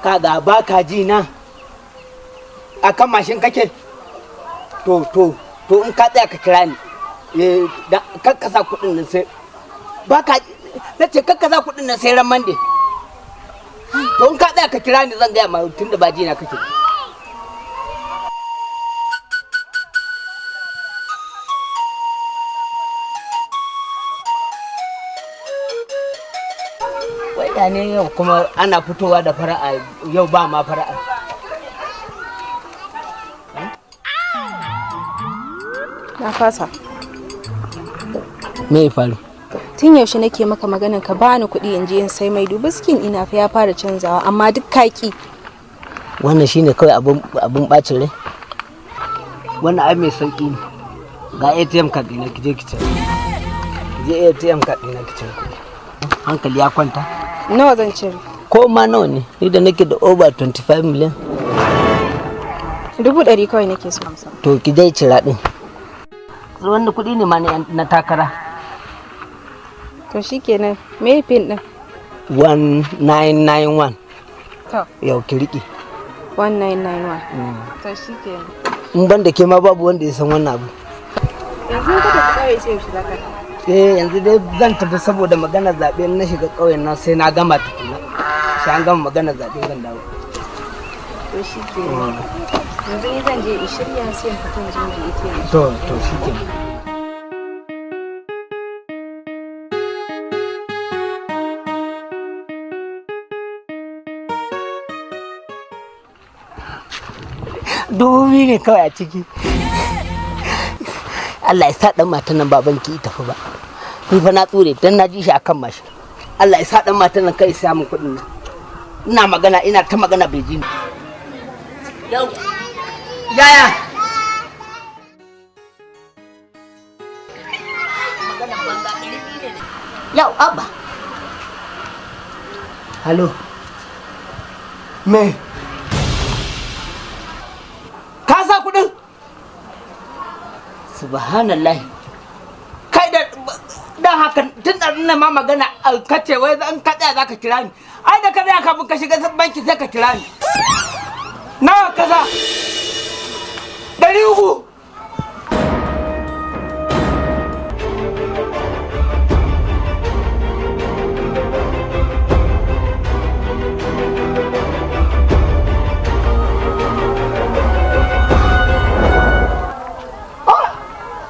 Kaga ba ka ji na akan mashin kake? To in ka tsaya ka kira ni. Eh, da kakkasa kuɗin nan sai ba ka nace kakkasa kuɗin nan sai ran Monday. To in ka tsaya ka kira ni zan gaya ma tunda ba ji na kake. Wai ya ne yau kuma ana fitowa da fara'a, yau ba ma fara'a? Na fasa. Me ya faru? Tun yaushe nake maka maganan ka bani kuɗi in je in sai mai, dubi skin ina fa ya fara canzawa, amma duk kaki. Wannan shine kawai abun bacin rai? Wannan ai mai sauki ne. Ga ATM card ɗina, ki je ki cire. Ki je ATM card ɗina ki cire kuɗi. Hankali ya kwanta. Nawa zan cire? Ko ma nawa ne, ni da nake da over 25 million. 100,000 kawai nake so. To ki dai cira ɗin. Wannan kuɗi ne ma na takara. To shikenan, me pin din? 1991. To. Yau ki riƙe. 1991. To shikenan. In ban da ke ma babu wanda ya san wannan abu. Yanzu ka tafi ƙauye, sai yaushe zaka dawo? Eh, yanzu dai zan tafi saboda maganar zaɓe. In na shiga ƙauyen nan sai na gama tukuna, sai an gama maganar zaɓe zan dawo. To shikenan. Yanzu ni zan je in shirya, sai in fita mu je mu je ATM. To shikenan. 2,000 ne kawai a ciki. Allah ya sa dan matan nan ba banki ita tafi ba. Ni fa na tsure dan na ji shi akan mashin. Allah ya sa dan matan nan kai samun kuɗin nan. Ina magana, ina ta magana, bai ji ni. Yau yaya? Yau abba. Halo. Me? Ka sa kuɗin? Subhanallah. Kai da dan haka tun da ina ma magana, kace wai in ka tsaya zaka kira ni. Ai da ka tsaya kafin ka shiga banki sai ka kira ni. Nawa ka sa? 300.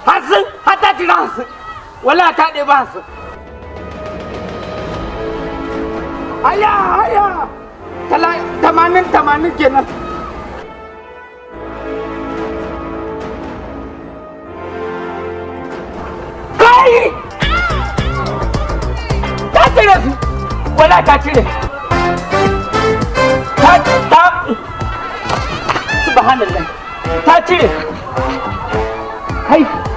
50, har ta cira 50. Wala ta ɗeba 50. Aya aya. 80 80 kenan. Kai! Ta cire su. Wala ta cire. Ta Subhanallah. Ta cire. Kai.